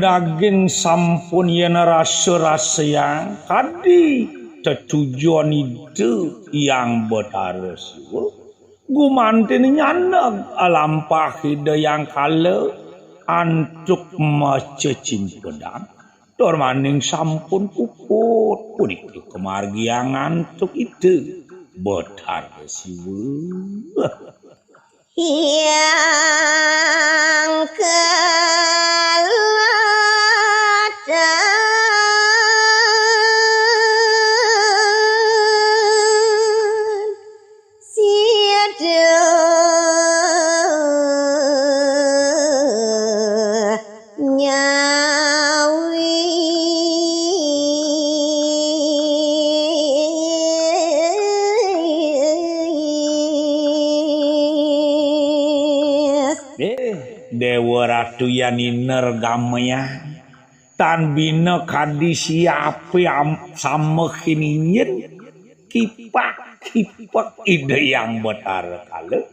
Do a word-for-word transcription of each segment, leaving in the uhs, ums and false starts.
Daging sampun yen rasa-rasayang kadi tetujon Ida Hyang Betara Siwa, gumanten nyandeg alampah Ida Hyang Kala antuk macecimpedan, tur maning sampun puput punika kamargiang antuk Ida Betara Siwa. Hyang kelatan sida nyawi. Déh, Déwa Ratu Yanina regamayang, tan bina kadi siapé am-, sama kininyin, kipak-kipek Ida Hyang Betara Kala,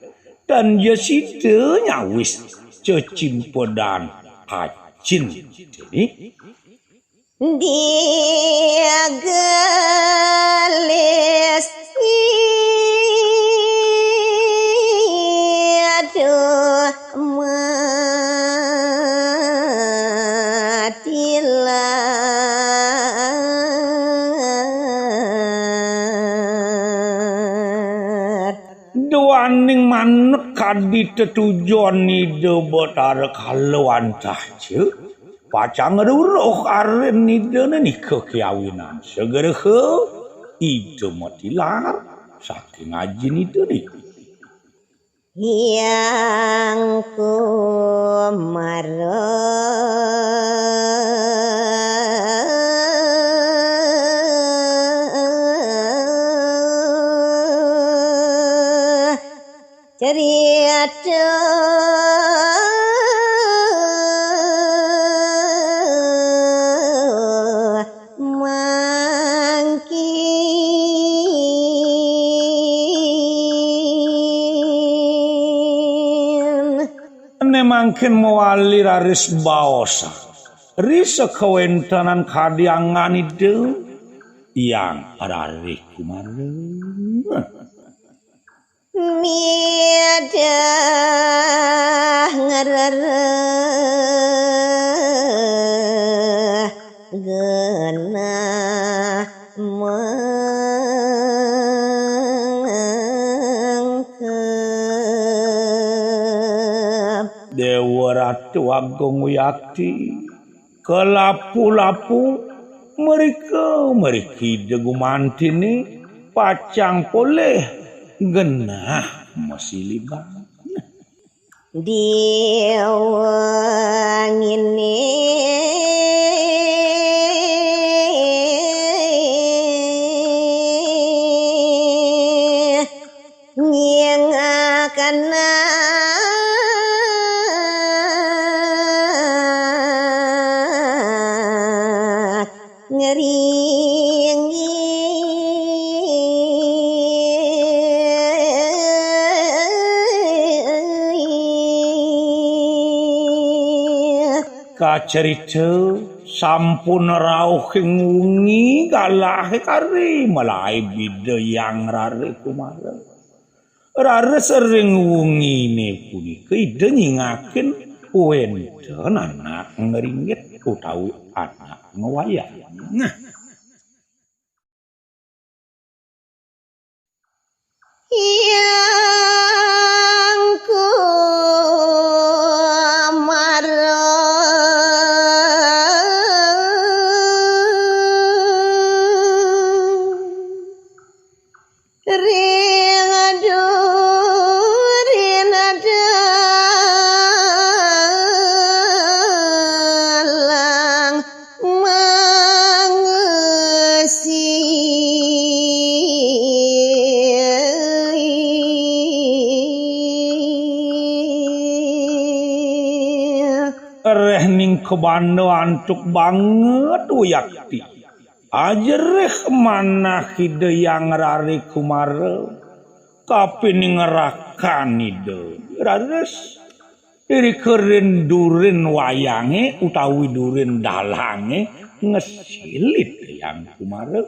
tan ja sida nyawis cecimpedan pacin. Déné. Dia gelis, aduh, matilah. Duaning manut kadi tetujon Ida Betara Kala wantah ja, pacang ruruh arin Ida nika kiawinan. Segera Ida matilar saking ajin Ida nika. Hyang Kumara. Cerita mangkin. Né mangkin mawali raris baosan. Risa kawéntenan kadi anggan Ida Hyang Raré Kumara. Midah ngrereh genah mengkeb. Déwa Ratu Agung Wiyati. Kalapu-lapu mrika mriki Ida gumantiné pacang polih genah masiliban. Déwa nginé nyingakana ngeringi. Kacerita sampun rauhing wengi galahé kari malaib Ida Hyang Raré Kumara. Raris ring wenginé punika Ida nyingakin wénten anak ngringit utawi anak ngwayang. Nah. Hyang Kumara. Ring durin dalang mangesi. Rehning kabanda antuk banget Wiyakti. Ajerih manah Ida Hyang Rari Kumara kapining rakan Ida. Raris Irika ring durin wayangé utawi durin dalangé ngesilit Hyang Kumara.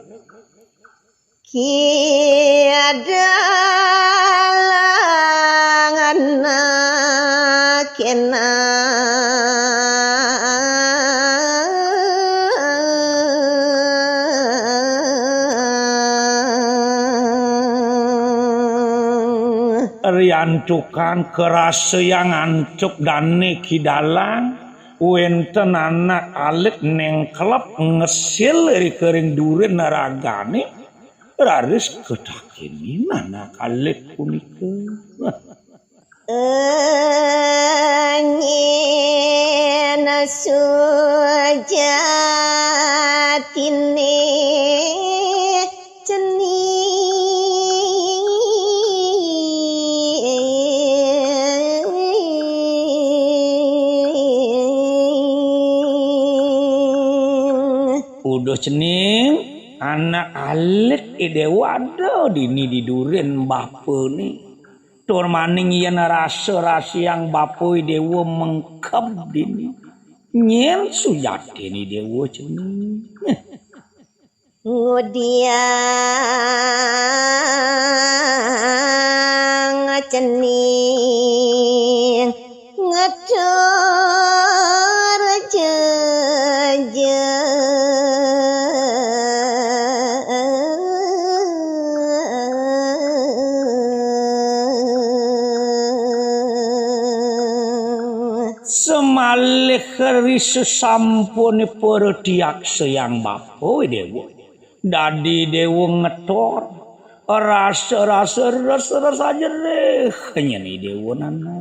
Riantukan karasa Hyang antuk dané Ki Dalang, wénten anak alit néngklep ngesil ri kering durin ragané, raris katakénin anak alit punika. Nyén sujatiné cening. Uduh cening, anak alit I Déwa ada dini di durin bapané. Tur maning yén rasa-rasa Hyang Bapa I Déwa mengkeb dini. Nyén sujatin I Déwa cening. Ngudiang cening ngetur jeje. Semalih ri sesampuné para tiaksa Hyang Bapa Déwa. Dadi Déwa ngetor. Rasa-rasa res-res ajerih nyén I Déwa nana.